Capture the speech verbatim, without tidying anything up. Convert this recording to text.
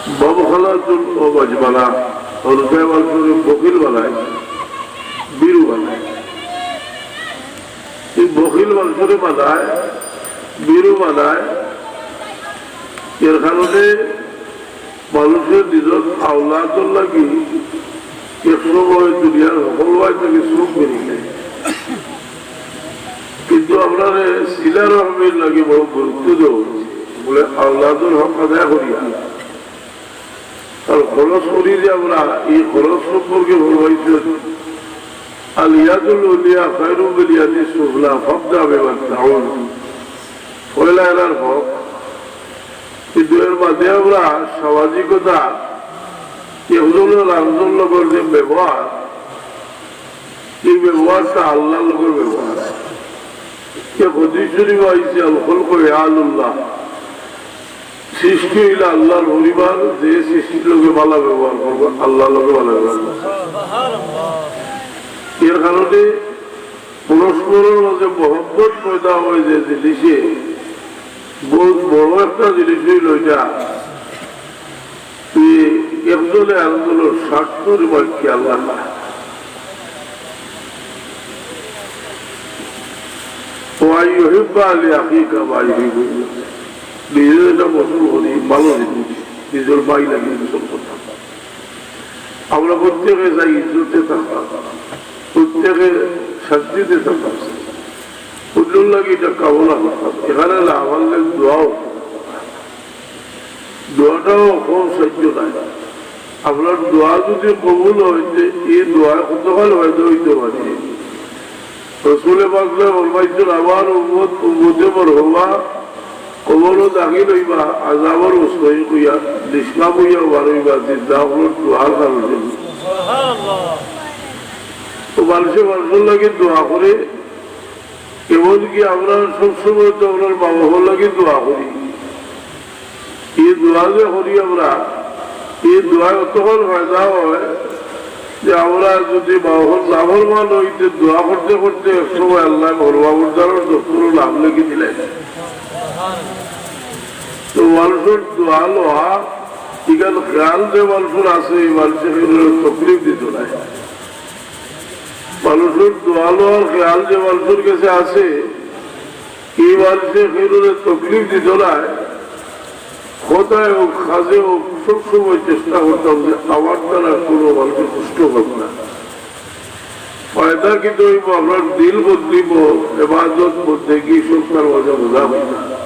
বখলাতুন ও বাজবালা, অর্থাৎ মানুষরে বখিল বানায়, ভীরু বানায়। এই বখিল মানুষরে বানায়, ভীরু বানায়। এর কারণে মানুষে নিজর আওলাদর লাগি এক সময় দুনিয়ার হকল বায় থাকি শ্রম করি নেয়। কিন্তু আমরারে সিলা রহমির লাগি বড় গুরুত্ব দেওয়া উচিত। বলে, আওলাদর হক আদায় করিয়া। আর খরচ করি যে আমরা, এই খরচ সম্পর্কে ফরমাইছইন, "আল ইয়াদুল উলিয়া খায়রুম মিনাল ইয়াদিস সুফলা, ফাবদা বিমান তাউল।" পয়লা এরার হক। কিন্তু এর বাদে আমরা সামাজিকতা, একজনর আরকজনর লগর যে ব্যবহার, এই ব্যবহারটা আল্লাহর লগর ব্যবহার। এ হাদিস শরীফ আইছে, "আল খালকু ইয়ালুল্লাহ।" সৃষ্টি অইলা আল্লাহর পরিবার, যে সৃষ্টির লগে ভালা ব্যবহার করবো, আল্লাহর লগে ভালা ব্যবহার করবো। এর কারণে পরস্পরর মাঝে মহব্বত পয়দা অয় যে জিনিসে, বহুত বড় একটা জিনিস অইল এটা। তুই একজনে আরকজনর স্বার্থর উপর খেয়াল রাখা। ওয়া ইউহিব্বা লি আখিকা মা ইউহিব্বু। নিজে যেটা পছন্দ করি, ভালো জিনিস, নিজর ভাই লাগে পছন্দ করতাম। আমরা প্রত্যেকে চাই ইজ্জতে থাকতাম, প্রত্যেকে শান্তিতে থাকতাম, অন্যর লাগি এটা কামনা করতাম। এখানে না পারলে দোয়াও, দোয়াটাও খুব সহ্য নাই। আপনার দোয়া যদি কবুল হয়, যে এই দোয়ায় কতখান ফায়দা হইতে পারে। রসুলে পাকে ফরমাইছইন, "আমার উম্মত, উম্মতে মরহুমা, কবরো দাখিল হইবা, আজাবর মুস্তাহিক হইয়া, নিষ্পাপ হইয়া বার হইবা, জিন্দা অকলর দোয়ার কারণে।" তো মানুষে মানুষর লাগি দোয়া করে, এমনকি আমরা সবসময় তো আমরার মা বাবার লাগি দোয়া করি। এই দোয়া যে করি আমরা, এই দোয়ায় অতখান ফায়দা হয় যে আমরা যদি মা বাবার নাফরমান হইতে দোয়া করতে করতে এক সময় আল্লাহ মরহুমা মুর্দারর দপ্তরো নাম লেখি দিলেন। তো মানুষর দোয়া লওয়া, ইখান খেয়াল যে মানুষর আছে, এই মানুষে কেউরে তকলিফ দিত নায়। মানুষর দোয়া লওয়ার খেয়াল যে মানুষর গেছে আছে, এই মানুষে কেউরে তকলিফ দিত নায়। কথায় হোক, কাজে হোক, সবসময় চেষ্টা করতাম যে আমার দ্বারা কোনো মানুষের কষ্ট হোক না। ফায়দা কিন্তু অইব, আপনার দিল বদলিব, এবাদত বন্দেগি সব তার মাঝে বোঝা হয় না।